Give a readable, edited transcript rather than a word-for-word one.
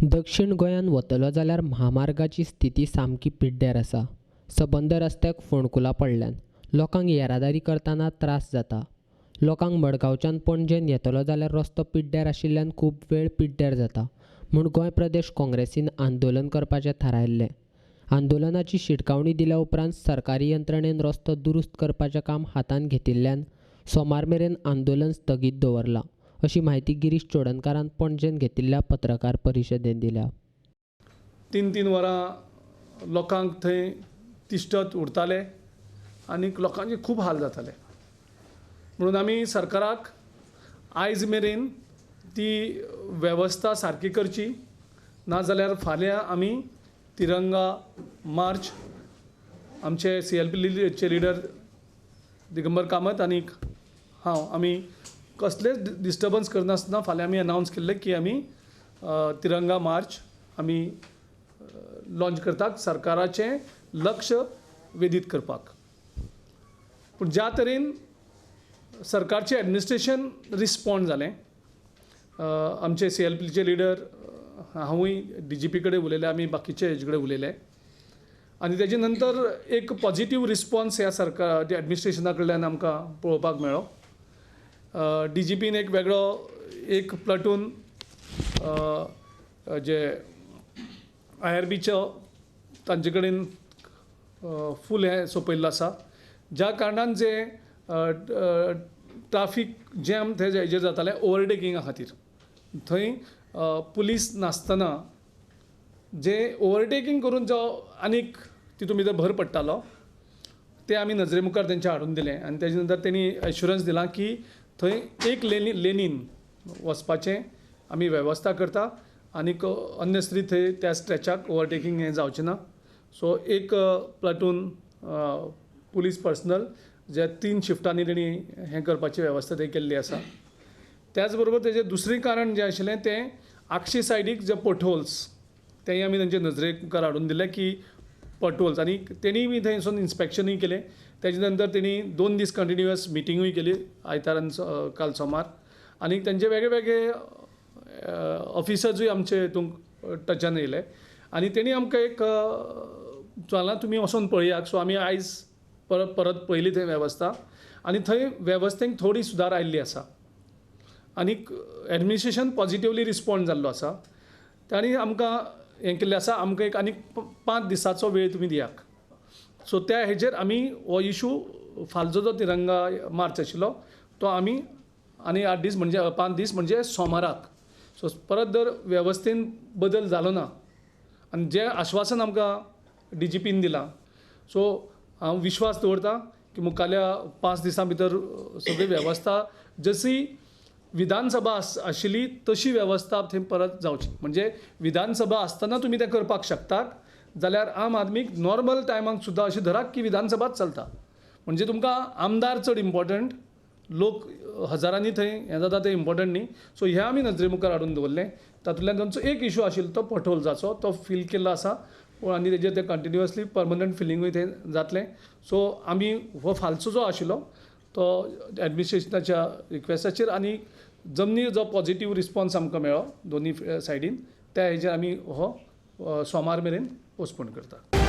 दक्षिण गोंयांत वतलो जाल्यार म्हामार्गाची स्थिती सामकी पिड्ड्यार आसा. सबंद रस्त्याक फोंडकुलां पडल्यान लोकांक येरादारी करतना त्रास जाता. लोकांक मडगांवच्यान पणजेन येतलो जाल्यार रस्तो पिड्ड्यार आशिल्ल्यान खूब वेळ पिड्ड्यार जाता म्हूण गोंय प्रदेश काँग्रेसीन आंदोलन करपाचें थारायल्लें. आंदोलनाची शिटकावणी दिल्या उपरांत सरकारी यंत्रणेन रस्तो दुरुस्त करपाचें काम हातांत घेतिल्ल्यान सोमार मेरेन आंदोलन स्थगीत दवरलां, अशी म्हायती गिरीश चोडणकारान पणजेन घेतिल्ल्या पत्रकार परिशदेंत दिल्या. 3-3 वरां लोकांक थंय तिश्टत उरताले आनी लोकांचे खूब हाल जाताले. म्हणून आमी सरकाराक आयज मेरेन ती वेवस्था सारकी करची, नाजाल्यार फाल्यां आमी तिरंगा मार्च आमचे CLPचे लिडर दिगंबर कामत आनी हांव आमी कसलेच डिस्टर्बन्स करनासतना फाल्यां आमी अनावन्स केल्लें की आमी तिरंगा मार्च आमी लॉन्च करतात सरकाराचें लक्ष वेधीत करपाक. पूण ज्या तरेन सरकारचें एडमिनिस्ट्रेशन रिस्पोंड जालें, आमचे CLPचे लिडर हांवूय DGP कडेन उलयले, आमी बाकीचे हेजे कडेन उलयले आनी तेजे नंतर एक पॉजिटीव रिस्पोन्स ह्या सरकार एडमिनिस्ट्रेशना कडल्यान आमकां पळोवपाक मेळ्ळो. DGPन एक वेगळो एक प्लटून जे IRBचो तांचे कडेन फूल हें सोंपयल्लो आसा, ज्या कारणान जे ट्राफीक जॅम थंय हेजेर जातालें ओवरटेकिंगा खातीर, थंय पुलीस नासतना जे ओवरटेकींग करून जो आनीक तितून भितर भर पडटालो ते आमी नजरे मुखार तेंच्या हाडून दिलें आनी तेजे नंतर तेणी एश्युरन्स दिलां की थंय एक लेनीन वचपाचें आमी वेवस्था करता आनीक अन्य स्त्री थंय त्या स्ट्रेचाक ओवरटेकींग हें जावचें ना. सो एक प्लाटून पुलीस पर्सनल जे 3 शिफ्टांनी तेणी हें करपाची वेवस्था थंय केल्ली आसा. त्याच बरोबर तेजें दुसरें कारण जें आशिल्लें तें आगशी सायडीक जे पोटहोल्स तेंय आमी तेंचे नजरे मुखार हाडून दिलें की पोटहोल्स, आनी तेणीय बी थंय वचून इन्स्पेक्शनूय केलें. तेजे नंतर तेणी 2 दीस कंटिन्युअस मिटिंगूय केली आयतार आनी काल सोमार, आनी तेंचे वेगळे वेगळे ऑफिसर्सूय आमचे हितूंक टचान येयले आनी तेणी आमकां एक चला तुमी वचोन पळयात. सो आमी आयज परत परत पळयली थंय वेवस्था आनी थंय वेवस्थेक थोडी सुदार आयिल्ली आसा आनीक एडमिनिस्ट्रेशन पॉजिटिवली रिस्पोंड जाल्लो आसा. तांणी आमकां हें केल्लें आसा, आमकां एक आनीक 5 दिसाचो वेळ तुमी दियात. सो त्या हेजेर आमी हो इशू फालचो जो तिरंगा मार्च आशिल्लो तो आमी आनी 8 दीस म्हणजे 5 दीस म्हणजे सोमाराक. सो परत जर वेवस्थेन बदल जालो ना आनी जें आश्वासन आमकां DGPन दिलां, सो हांव विश्वास दवरता की मुखाल्या 5 दिसां भितर सगळी वेवस्था जशी विधानसभा आशिल्ली तशी वेवस्था थंय परत जावची. म्हणजे विधानसभा आसतना तुमी तें करपाक शकतात जाल्यार आम आदमीक नॉर्मल टायमाक सुद्दां अशें धरात की विधानसभाच चलता, म्हणजे तुमकां आमदार चड इम्पॉर्टंट, लोक हजारांनी थंय हें जाता तें इम्पॉर्टंट न्ही. सो हें आमी नजरे मुखार हाडून दवरलें. तातूंतल्यान तांचो एक इशू आशिल्लो तो पोटहोल्साचो, तो फील केल्लो आसा आनी तेजेर तें कंटिन्युअसली परमनंट फिलिंगूय थंय जातलें. सो आमी हो फालचो जो आशिल्लो तो एडमिनिस्ट्रेशनाच्या रिक्वेस्टाचेर आनी जमनीर जो पॉजिटीव रिस्पोन्स आमकां मेळ्ळो दोनी सायडीन त्या हेजेर आमी हो सोमार मेरेन पोस्टपोन करता.